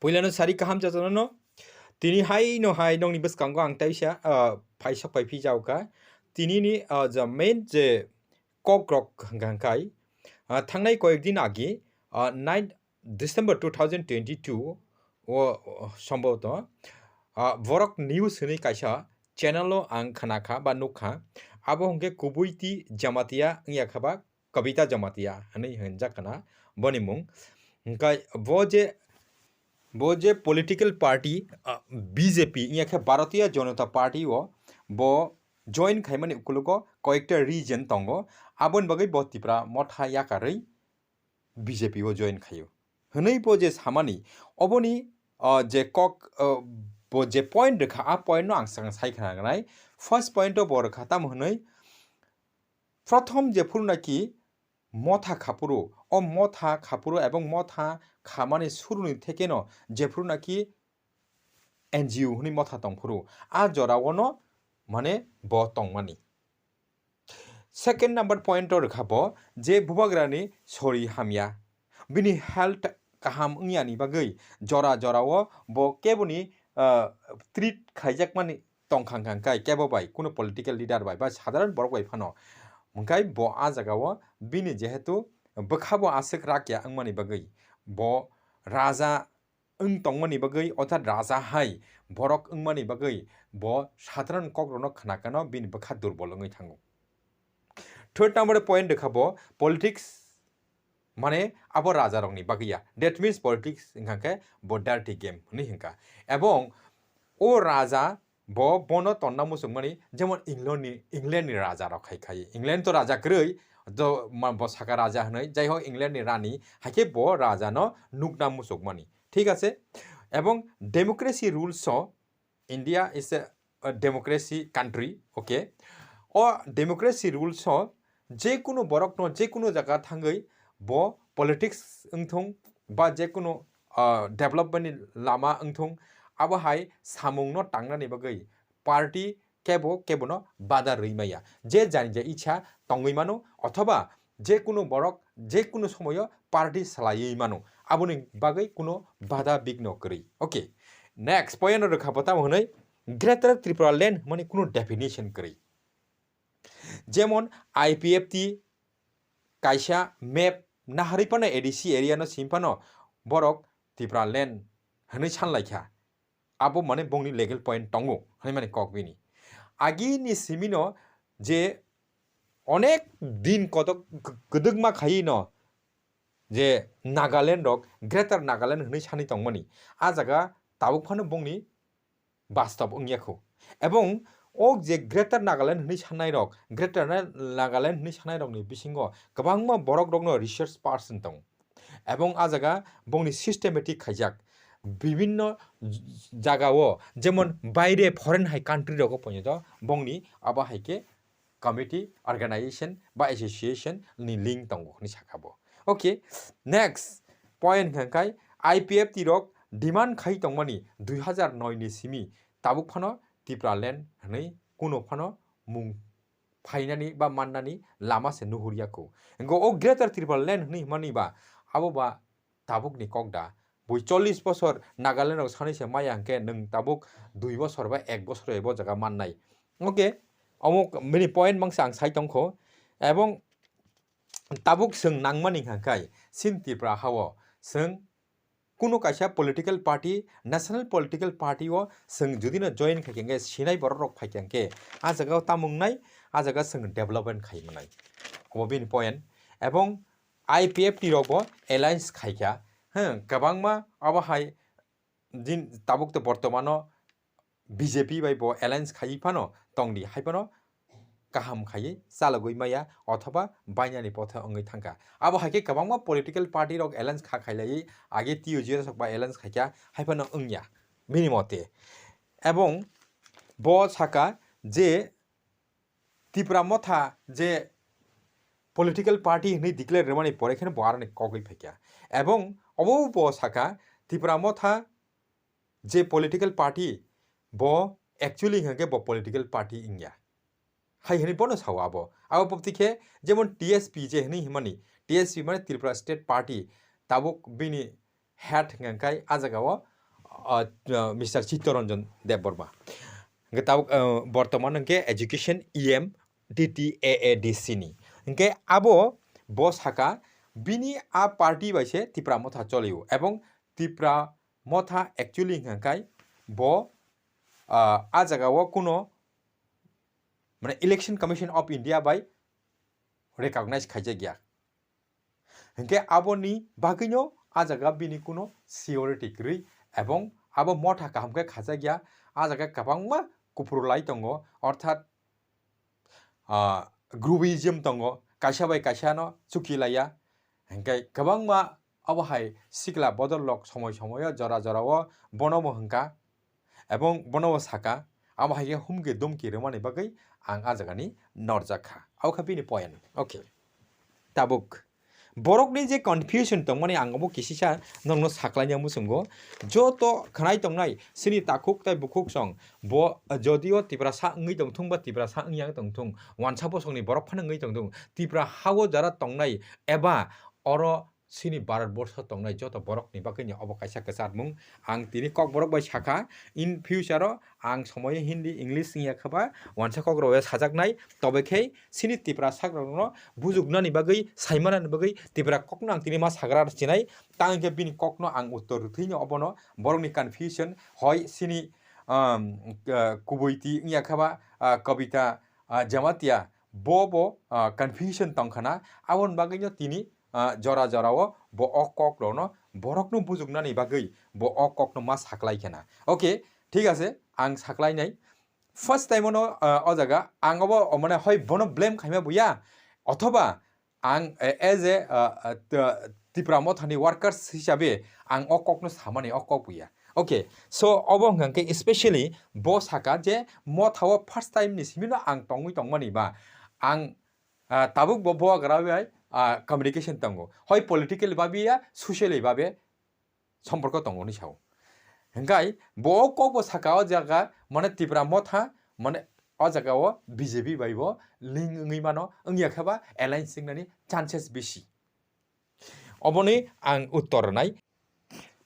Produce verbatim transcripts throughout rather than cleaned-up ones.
Puilano sari kaham jajano no. Tini hai no hai nongni bwskango ang taisa, ah, phaisok pai phi jaokha. Tini ni, ah, ja main je kok rok hwnkha hwnkhe, ah, thangnai koyek din agi, ah, nine December two thousand twenty-two o, o, somboto, ah, borok news hwnwi kaisa channel o ang khna kha ba nuk kha. Abo hwnkhe Kubuiti Jamatia wngya kha ba Kavita Jamatia hwnwi hwnjak khna boni mung. Hwnkhe bo je, bo je political party, ah, B J P wngya khe Bharatiya Janata Party o bo join khaimani ukulugo koyekta reason tongo. Aboni bagwi bo Tipra Motha yakarwi B J P o join khaio hwnwi bo je samani, oboni, ah, je kok, ah, bo je point rwkha, a point no ang swkang sai khna gnai. First point o bo rwkha tamo hwnwi, prothom jephuru naki Motha khaphuru, o Motha khaphuru ebong Motha khamani suruni thekeno jephuru naki N G O hwnwi Motha tongphuru, a jorao no mane bo tongmani. Second number point o rwkha bo je bubagrani sori hamya, bini health kaham wngyani bagwi jora jorao bo keboni, ah, treat khaijakmani tongkha hwnkha hwnkhe kebo bai, kuno political leader bai ba sadharan borok bai phano. Hwnkhe bo a jagao bini jehetu bwkhabo aswk rakya wngmani bagwi bo raja wng tongmani bagwi, orthat raja hai borok wngmani bagwi bo sadharan kokrokno khna kano bini bwkha durbol wngwi thango. Third number point rwkha bo politics, mane abo rajarokni bagwi ya. That means politics wngkha khe bo dirty game hwnwi hwnkha. Ebong o raja bo bono tonna muchungmani, jemon England ni, England ni raja rok khai khai. England to raja kwrwi, to ma-, bo saka raja hwnwi, jai ho England ni rani, haikhe bo raja no nukna muchungmani. Thik ase? Ebong democracy rules o, India is a, a democracy country, okay? O democracy rules o je kunu borok no je kunu jaga thangwi bo politics wngthung ba je kunu, ah, development ni lama wngthung, abo hai samung no tangnani bagwi party kebo kebono bada rwi maya. Je jani je icha tongwi mano, othoba je kunu borok je kunu somoyo party salaiwi mano, aboni bagwi kuno bada bigno kwrwi. Okay, next point rwkha bo tamo hwnwi Greater Tripura Land hwnmani kuno definition kwrwi. Jemon I P F T kaisa map naharwi phano A D C area no simi phano borok Tripura Land hwnwi sanlaikha. Abo mane bongni legal point tongo hwnwi mani kok bini. Agini simino je onek din kotok k-, kwdwkma khaino je Nagaland rok Greater Nagaland hwnwi sanwi tongmani. A jaga tabuk phano bongni bastob wngya kho. Ebong o je Greater Nagaland hwnwi sanai rok, Greater Na-, Nagaland hwnwi sanai rokni bisingo kwbangma borok rokno research person tongo. Ebong a jaga bongni systematic khaijak bibinno j-, jagao, jemon baire foreign hai country rogo ponjoto bongni abo hai khe committee, organization ba association ni link tongo hwnwi sakha bo. Okay, next point hwnkha khe I P F T rok demand khai tongmani dui hazar noi ni simi tabuk phano Tripura land hwnwi kuno phano mung phainani ba mannani lama se nuhurya kho. Hwnkhe o Greater Tripura land hwnwi hwnmani ba abo ba tabukni kok da. Bui chollish bosor Nagaland rok sanwi se maya hwnkhe nwng tabuk dui bosor ba ek bosor bai bo jaga mannai. Okay, omo bini point mangsa ang sai tongkho. Ebong tabuk chwng nangmani hwnkha khe chini Tripura hao chwng kuno kaisa political party, national political party o chwng jodi no join khai khe sinai borok rok phai khe a jaga o tamung nai, a jaga chwng development khai manai. Omo bini point. Ebong I P F T rok bo alliance khai kha. Huh, kwbangma abo hai din tabuk to bortomano B J P bai bo alliance khai phano tongdi, hai phano kaham khaiwi chalogwi maya othoba bainani potha wngwi thangkha. Abo hai khe kwbangma political party rok alliance kha khailaiwi age T U G rok ba alliance khaikha, hai phano wngya bini mote. Ebong bo saka je Tipra Motha je political party hwnwi declare rwmani pore kheno bo aroni kogwi phaikha. Ebong obo bo saka Tipra Motha je political party bo actually hwnkhe bo political party wngya. Hai hwnwi bono sao abo. Abo bwtwi khe jemon T S P je hwnwi himani, T S P mane Tripura State Party, tabuk bini head hwnkhe a jagao ah, ah, Mister Chittaranjan Debbarma. Hwnkhe tabuk, ah, bortoman hwnkhe education E M T T A A D C ni. Hwnkhe abo bo saka bini a party bai se Tipra Motha cholio, ebong Tipra Motha actually hwnkha khe bo, ah, a jaga o kuno mane Election Commission of India bai recognize khaijak ya. Hwnkhe aboni bagwino a jaga bini kuno security kwrwi, ebong abo motha kaham khe khajak ya, a jaga kwbangma kupru lai tongo, orthat, ah, groupism tongo, kaisa bai kaisa no chuki laiya, hwnkhe kwbangma abo hai sikla bodol rok somoi somoi o jora jora o bono bo hwnkha, ebong bono bo saka, abo hai khe humki dumki rwmani bagwi ang a jaga ni norjak kha. Abo kha bini point. Okay. Tabuk borokni je confusion tongmani ang obo kisisa nokno saklaina muchungo. Joto khwnai tongnai chini takhuk tai bukhuk song bo jodio Tiprasa wngwi tongthung ba Tiprasa wngya wngwi tongthung, wansa bosongni borok phano wngwi tongthung, Tipra hao jara tongnai eba oro chini Bharat borsho tongnai joto borokni bagwini obo kaisa kwcharmung. Ang tini Kokborok bai sakha, in future o ang somoyo Hindi, English wngya khaba, wansa kok rok sajaknai, tobe khe chini Tipra sak rokno bujuknani bagwi, saimanani bagwi Tipra kokno ang tini ma sagra sinai, tang khe bini kokno ang uttor rwthwino obono, borokni confusion, hoi chini, um, k-, kubui twi wngya khaba, ah, Kobita, ah, Jamatia, bo bo, ah, confusion tongkhana, aboni bagwino tini, ah, jora jora o bo o kok rokno borokno bujuknani bagwi bo o kokno ma saklai khana. Okay, thik ase, ang saklainai. First time ono, ah, o jaga ang obo, o, mane hoi bono blame khaima buya, othoba ang, eh, as a, ah, ah, t-, Tipra Mothani workers hisabe ang o kokno samani o kok buya. Okay, so obo hwnkha khe specially bo saka je Motha o first time ni simi no ang tongwi tongmani ba ang, ah, tabuk bo bogra bai, ah, communication tongo. Hoi politically babe ya, socially babe somporko tongo hinwi sao. Hwnkhe bo o kok bo saka o jaga, mane Tipra Motha, mane o jaga o B J P bai bo link wngwi mano, wngya khe ba alliance wngnani chances bisi. Oboni ang uttor rwnai.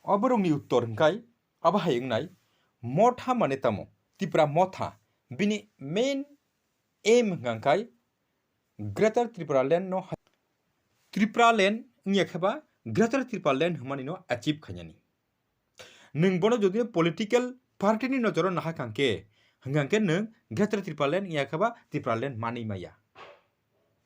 O borokni uttor hwnkhe abo hai wngnai, Motha mane tamo? Tipra Motha, bini main aim hwnkha khe Greater Tripura Land no ha-, Tripura Land wngya khe ba Greater Tripura Land hwnmani no achieve khainani. Nwng bono jodi political party ni nojoro nahakha khe, hwnkha khe nwng Greater Tripura Land wngya khe ba Tripura Land manwi maya.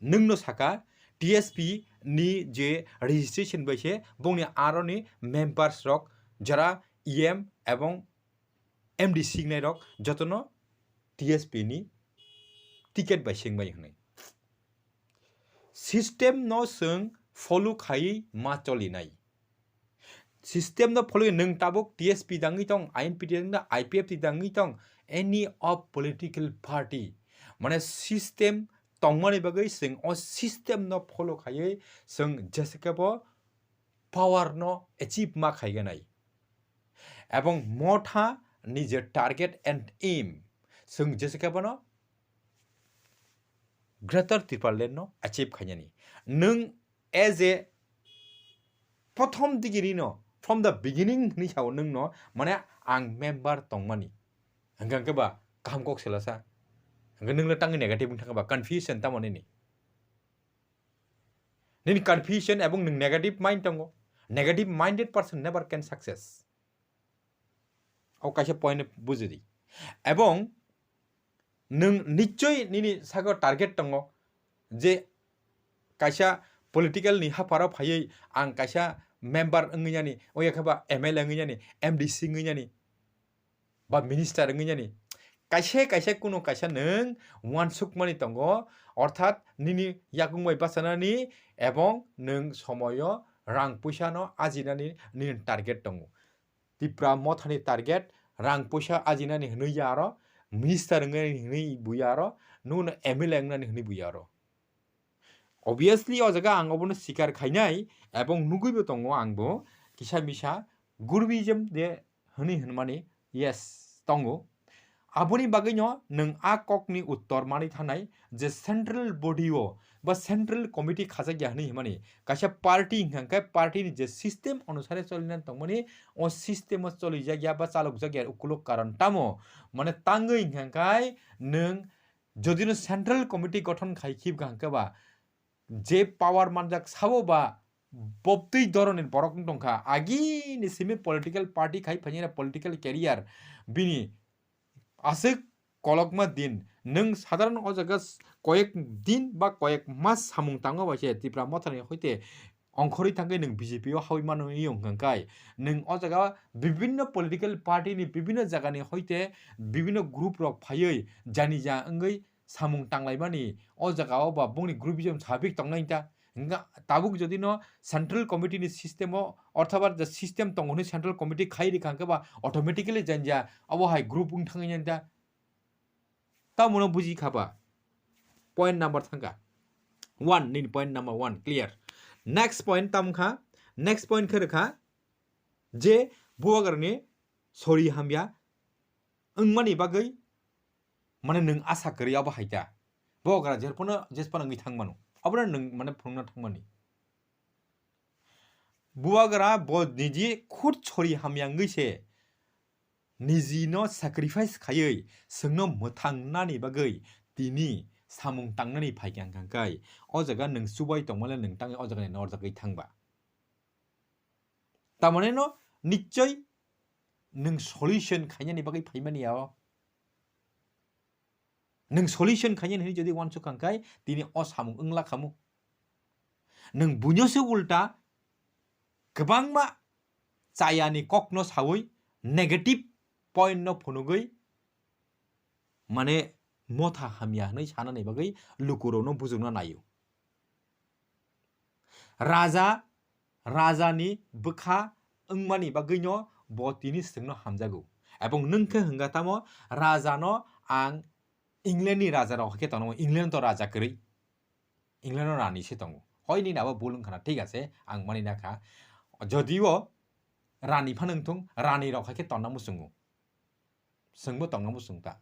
Nwng no saka T S P ni je registration bai se bongni aro ni members rok jara E M ebong M D C wngnai rok jotono T S P ni ticket bai se wngmai hwnwi. System no chwng follow khaiwi ma cholinai. System no follow, nwng tabuk T S P dangwi tong, I N P T dangwi tong, I P F T dangwi tong, any of political party, mane system tongmani bagwi chwng o system no follow khaiwi chwng jesa khe bo power no achieve ma khaiganai. Ebong Motha ni je target and aim, chwng jesa khe bono Greater Tripura Land no achieve khainani. Nwng as a prothom digini no, from the beginning hwnwi sao nwng no, mane ang member tongmani. Hwnkha khe ba kaham kok selasa. Hwnkhe nwng le tangwi negative wng thangkha ba, confusion tamo nini? Nini confusion ebong nwng negative mind tongo. Negative minded person never can success. O kaisa point buji di. Ebong nwng nichoi nini saka target tongo je kaisa political ni hapharo phaiwi ang kaisa member wngwi nani, oya khe ba M L A wngwi nani, M D C wngwi nani, ba minister wngwi nani. Kaisa kaisa kuno kaisa nwng uansukmani tongo, orthat nini yakung bai bachanani ebong nwng somoyo rang puisa no ajinani nini target tongo. Tipra Mothani target rang puisa ajinani hwnwi ya aro, minister wngnani hwnwi buya aro, nwng no M L A wngnani hwnwi buya aro. Obviously o jaga ang obono sikar khainai ebong nugwibo tongo angbo kisa misa gurubism de hwnwi hwnmani, yes, tongo. Aboni bagwino nwng a kokni uttor manwi thanai je central body o ba central committee khajak ya hwnwi himani, kaisa party hwnkha khe party ni je system onusare cholinani tongmani, o system o cholijak ya ba chalokjak ya ukuluk karon tamo, mane tangwi hwnkha khe nwng jodi no central committee gothon khai khibga hwnkhe ba je power manjak sabo ba bobtwi doroni borok wng tongkha, agini simi political party khai phainai political career bini aswk kolokma din, nwng sadharon o jaga s-, koyek din ba koyek mas samung tangma bai se Tipra Mothani hoite ongkhorwi thangwi nwng B J P o hawi mano wng hwnkha khe nwng o jaga bibinno political party ni bibinno jagani hoite bibinno group rok phaiwi janija wngwi samung tanglaimani o jaga o ba bongni groupism sabik tongnai ta. Hingkha tabuk jodi no central committee ni system o, orthoba je system tongo hwnwi central committee khai rikha hwnkhe ba automatically janja abo hai group wng thangwi nani ta. Tamo no buji kha ba? Point number thangkha. One, nini point number one clear. Next point tam kha, next point khe rwkha je bubagrani sori hamya wngmani bagwi mane nwng asa kwrwi abo hai ta. Bubagra jerphano, jesphano wngwi thangmano. Abono nwng mane phunukna thangmani. Bubagra bo niji khud sori hamya wngwi se nijino sacrifice khaiwi chwngno mwthangnani bagwi tini samung tangnani phaikha hwnkha khe o jaga nwng chubai tongmale nwng tangwi o jagani norjagwi thangba. Tamoni no nichoi nwng solution khainani bagwi phaimani ya o. Nwng solution khainani hinwi jodi uansuk kha hwnkhe tini o samung wngla khamu. Nwng buino se ulta kwbangma chayani kokno sawi negative point no phunugwi mane motha hamya hwnwi sanani bagwi lukurokno bujukna naio. Raja, rajani bwkha wngmani bagwino bo tini chwngno hamjago. Ebong nwng khe hwnga tamo rajano ang England ni raja rok khe tongo, England to raja kwrwi, England no rani se tongo. Hoi nini abo bul wngkha na, thik ase, ang mani na kha. Jodio rani phano wngthung, rani rok hai khe tonna muchungo. Chwngbo tongna muchung ta.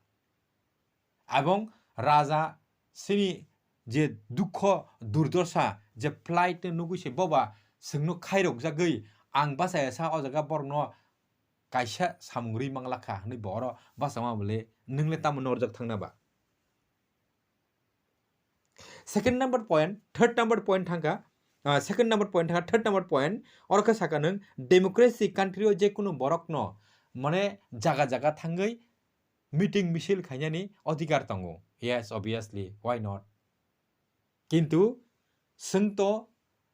Ebong raja sini je dukho durdosa je plight no nugwi se boba chwngno khairokjagwi ang bachaya sa o jaga borokno kaisa samung rwi manglakha hwnwi bo oro bachama bole nwng le tamo norjak thangna ba? Second number point, third number point thangkha, ah, second number point thangkha, third number point, oro khe saka nwng democracy country o je kunu borokno mane jaga jaga thangwi meeting misil khainani odhikar tongo. Yes, obviously, why not? Kintu chwng to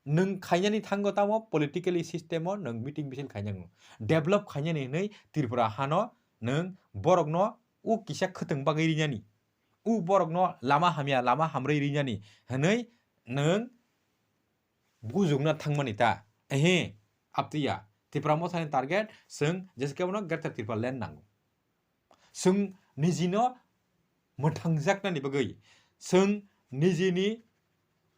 nwng khainani thango tamo politically system o nwng meeting misil khainani. Develop khainani hwnwi Tripura hano nwng borokno u kisa khwtwng bagwi rinani. U borokno lama hamya, lama hamrwi rinani hwnwi nwng bujukna thangmani ta? Ehe, aptiya. Tipra Mothani target chwng jesa kebono Greater Tripura Land nango. Chwng nijino mwthangjaknani bagwi, chwng nijini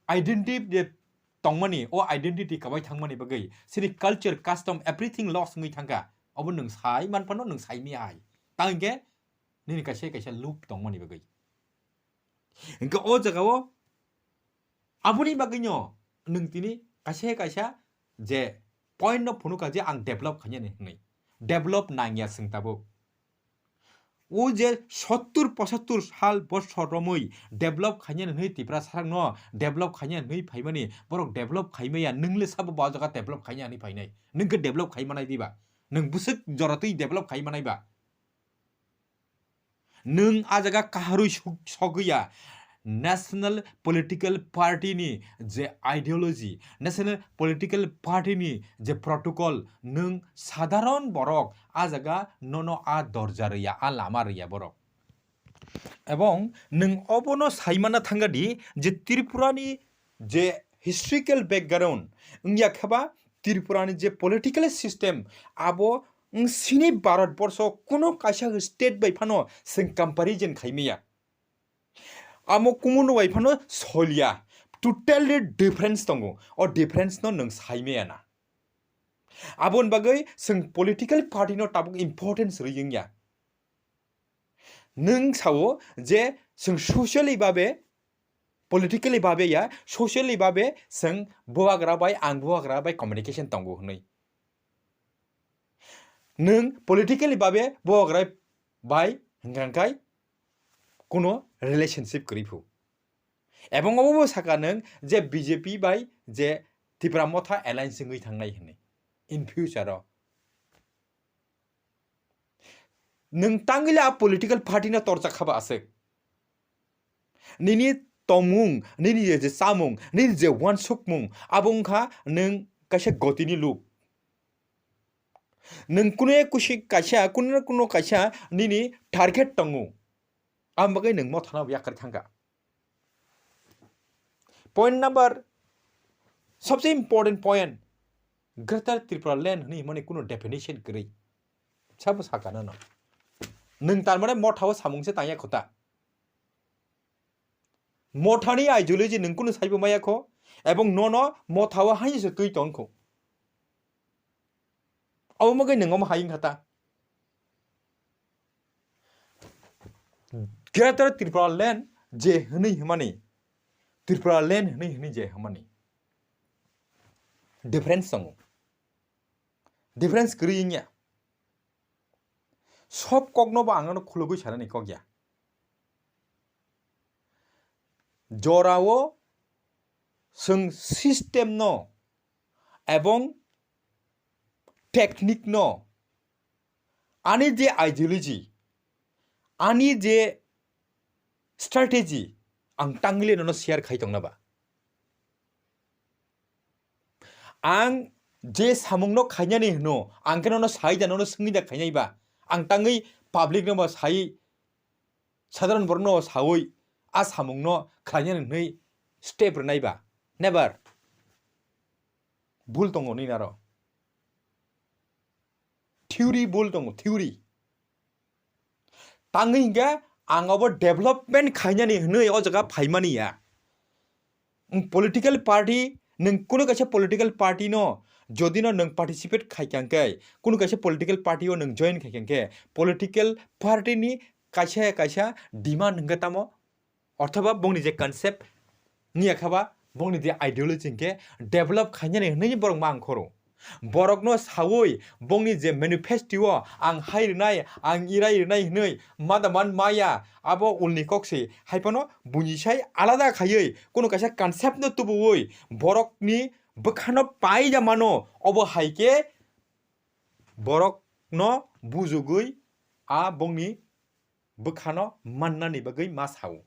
identity je tongmani, o identity kwbai thangmani bagwi, chini culture, custom, everything loss wngwi thangkha. Obo nwng sai manphano nwng sai miya hai. Tang hwnkhe nini kaisa kaisa loop tongmani bagwi. Hwnkhe o jagao aboni bagwino nwng tini kaisa kaisa je point no phunukha je ang develop khainani hwnwi. Develop nangya chwng tabuk. O je sottur pochattur sal bosor romwi develop khainani hwnwi Tipra sarakno develop khainani hwnwi phaimani, borok develop khaimaya, nwng le sabo bo o jaga develop khainani hwnwi phainai? Nwng khe develop khaimanai diba? Nwng bwswk joratwi develop khaimanai ba? Nwng a jaga kaharwi suk-, sogwi ya. National Political Party ni je ideology, National Political Party ni je protocol, nwng sadharon borok a jaga nono a dorja rwya, a lama rwya borok. Ebong nwng obono saimana thangadi je Tripura ni je historical background wngya khe ba Tripura ni je political system abo wng sini Bharat borsho kuno kaisa state bai phano chwng comparison khaimaya. Amo kumun bai phano solia, totally difference tongo. O difference no nwng saimaya na. Aboni bagwi chwng political party no tabuk importance rwi wngya. Nwng sao je chwng socially babe, politically babe ya, socially babe chwng bubagra bai ang bubagra bai communication tongo hwnwi. Nwng politically babe bubagra bai hwnkha khe kuno relationship kwrwi phu. Ebong obo bo saka nwng je B J P bai je Tipra Motha alliance wngwi thangnai hwnwi in future o. Nwng tangwili a political party no torchak kha ba aswk. Nini tongmung, nini je, je chamung, nini je wansukmung, abo wngkha nwng kaisa gotini look. Nwng kuno kusi kaisa, kuno kuno kaisa nini target tongo. Ang bagwi nwng Mothano yakarwi thangkha. Point number, sobse important point, Greater Tripura Land hwnwi himani kuno definition kwrwi. Sabo sakha nano. Nwng tar mane Mothao samung se tangya kho ta. Mothani ideology nwng kuno saibo maya kho, ebong nono Mothao haino se twi tong kho. Omo bagwi nwng omo hai wngkha ta. Greater Tripura Land je hwnwi himani, Tripura Land hwnwi hwnwi je himani difference tongo. Difference kwrwi wngya. Sob kokno bo ang nono khulugwi sanani kok ya. Jorao chwng system no ebong technique no, ani je ideology, ani je strategy, ang tangwili nono share khai tongna ba. Ang je samungno khainani hwno, ang khe nono sai da, nono swngwi da khainai ba. Ang tangwi public no ba sai, sadharan borokno saui a samungno khlainani hwnwi step rwnai ba. Never. Bhul tongo nini aro. Theory bhul tongo, theory. Tangwi hinkhe ang obo development khainani hwnwi o jaga phaimani ya. Nwng political party, nwng kuno kaisa political party no, jodi no nwng participate khai kha khe, kuno kaisa political party o nwng join khai kha khe, political party ni kaisa kaisa demand hwnkhe tamo, othoba bongni je concept wngya kha ba, bongni je ideology hwnkhe develop khainani hwnwi borok ma ang khoro. Borokno saui bongni je manifesto o ang hai rwnai, ang irai rwnai hwnwi mada man maya, abo ulni kok se. Hai phano buini sai alada khaiwi kuno kaisa concept no tubuwi borokni bwkhano pai da mano, obo hai khe borokno bujugwi a bongni bwkhano mannani bagwi ma sao.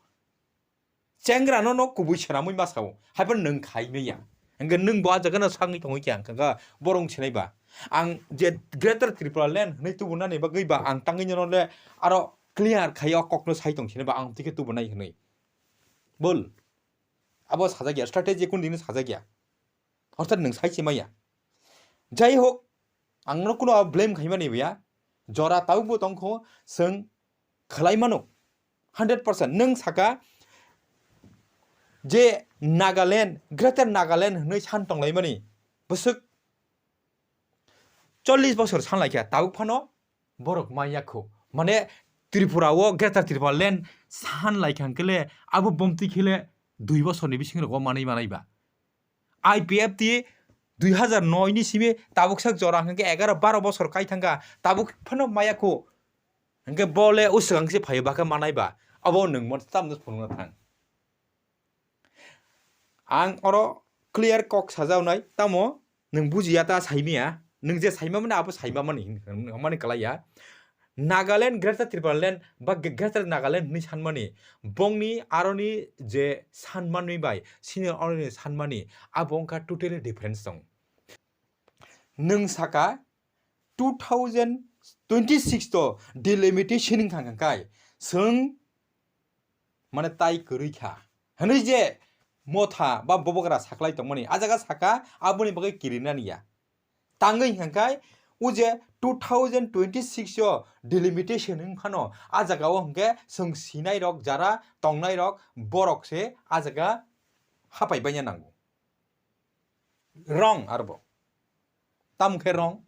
Chengrano no kubui swnamwi ma sao. Haiphano nwng khai manya. Hwnkhe nwng bo a jaga no sangwi tongwi khe ang kha borok sinai ba. Ang je Greater Tripura Land hwnwi tubunani bagwi ba ang tangwi no le aro clear khai o kokno sai tong sinai ba ang twi khe tubunai hwnwi. Bol. Abo sajak ya, strategy kun dino sajak ya. Orthat nwng sai se maya. Jai hok, ang no kuno blame khaimani ya. Jora tabukbo tongkho, chwng khlai mano. Hundred percent. Nwng saka je Nagaland, Greater Nagaland hwnwi san tonglaimani. Bwswk chollish bosor san laikha, tabuk phano borok manya kho. Mane Tripura o Greater Tripura Land san laikha hwnkhe le abo bomtwi khe le dui bosorni bisingo rok manwi manai ba. I P F T dui hazar noi ni simi tabuk sak jora hwnkhe egaro baro bosor kai thangkha, tabuk phano maya kho. Hwnkhe bo le o swkang se phaio, bakhe manai ba. Abo nwng mo tamno phunukna thang. Ang oro clear kok sajaonai, tamo nwng bujiya ta saimaya, nwng je saimamani abo saimamani hin-, hinmani kwlaiya. Nagaland, Greater Tripura Land ba Ge-, Greater Nagaland hwnwi sanmani, bongni aroni je sanmani bai senior aroni sanmani, abo wngkha totally difference tong. Nwng saka two thousand twenty-six to delimitation wngkha hwnkhai, chwng mane tai kwrwi kha hwnwi je motha ba bobogra saklai tongmani, a jaga saka aboni bagwi kirinani ya. Tangwi hwnkhai o je two thousand twenty-six o delimitation wngphano, a jaga o hwnkhe chwng sinai rok, jara tongnai rok, borok se a jaga hapai baina nango. Wrong arbo. Tamo khe wrong?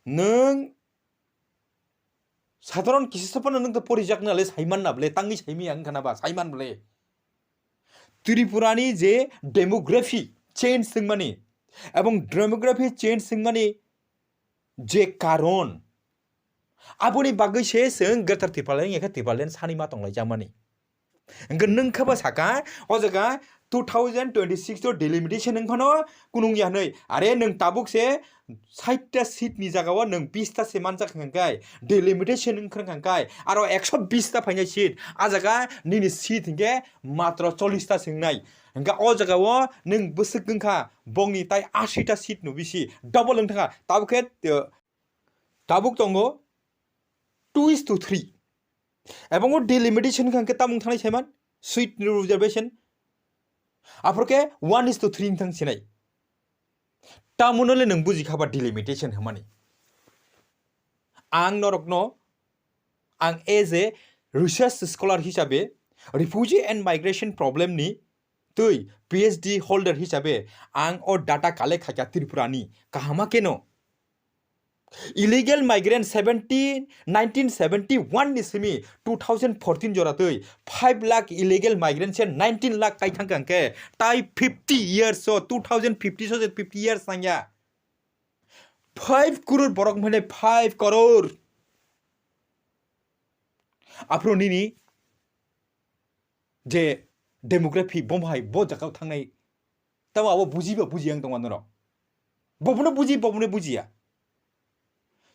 Nwng Sadharon kisa phano nwng to porijakna le saiman na bole, tangwi saimaya wngkha na ba, saiman bole. Tripurani je demography change wngmani ebong demography change wngmani je karon, aboni bagwi se chwng Greater Tipraland wngya khe Tipraland sani ma tonglaijakmani. Hwnkhe nwng khe bo saka, o jaga two thousand twenty-six o delimitation wng phano kunung ya hwnwi. Are nwng tabuk se saita seat ni jaga o nwng bista se manjak hwnkhe delimitation wng khwrwng khe aro ekso bista phainai seat. A jaga nini seat hwnkhe matro chollish ta se wngnai. Hwnkhe o jaga o nwng bwswk wngkha bongni tai ashi ta seat no bisi double wng thangkha. Tabuk khe, uh, tabuk tongo two is to three. Ebongo delimitation hwnkhe tamung thangnai saiman, seat reservation. Aphor khe one is to three wng thang sinai. Tamuno le nwng buji kha ba delimitation hwnmani. Ang norokno, ang as a research scholar hisabe, refugee and migration problem ni twi P H D holder hisabe ang o data collect khaikha Tripura ni kahama keno. Illegal migrant seventeen, nineteen seventy-one ni simi two thousand fourteen jora twi five lakh illegal migrant se nineteen lakh kai thang kang khe, tai fifty years o, two thousand fifty so je fifty years nangya. Five crore borok mane five crore. Aphuru nini je demography bo hai bo jaga thangnai, tamo abo buji ba buji ang tongma norok. Bobono buji, bobono bujiya.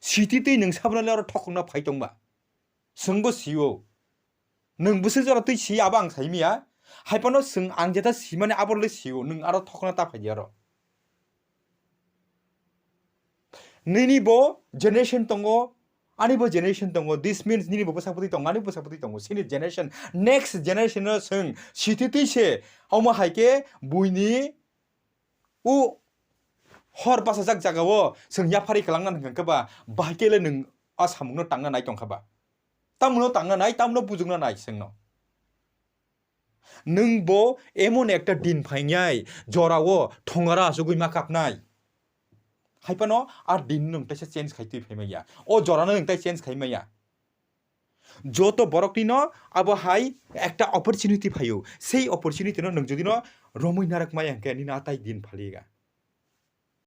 Siti twi nwng sabrali oro thokna phai tongba. Chwngbo sio. Nwng bwswk jora twi si abo ang saimiya. Haipano chwng ang jeta simani aborle sio. Nwng aro thokna ta phai di aro. Nini bo generation tongo, ani bo generation tongo. This means nini bo bwsa bwtwi tongo, ani bwsa bwtwi tongo. Sini generation, next generation no chwng siti twi se. Omo hai khe buini u hor bachajak jaga o chwng yaphari kwlangna hwnkha khe ba, bahai khe le nwng a samung no tangna nai tongkha ba? Tamno tangna nai, tamno bujukna nai chwngno. Nwng bo emon ekta din phainai, jorao thongara achugwi ma kapnai. Haipano a din nwng taisa change khai twi phaimaya. O jorano nwng tai change khaimaya. Joto boroknino abo hai ekta opportunity phaio. Sei opportunity no nwng jodi no romwi narak maya hwnkhe nini a tai din phaliga.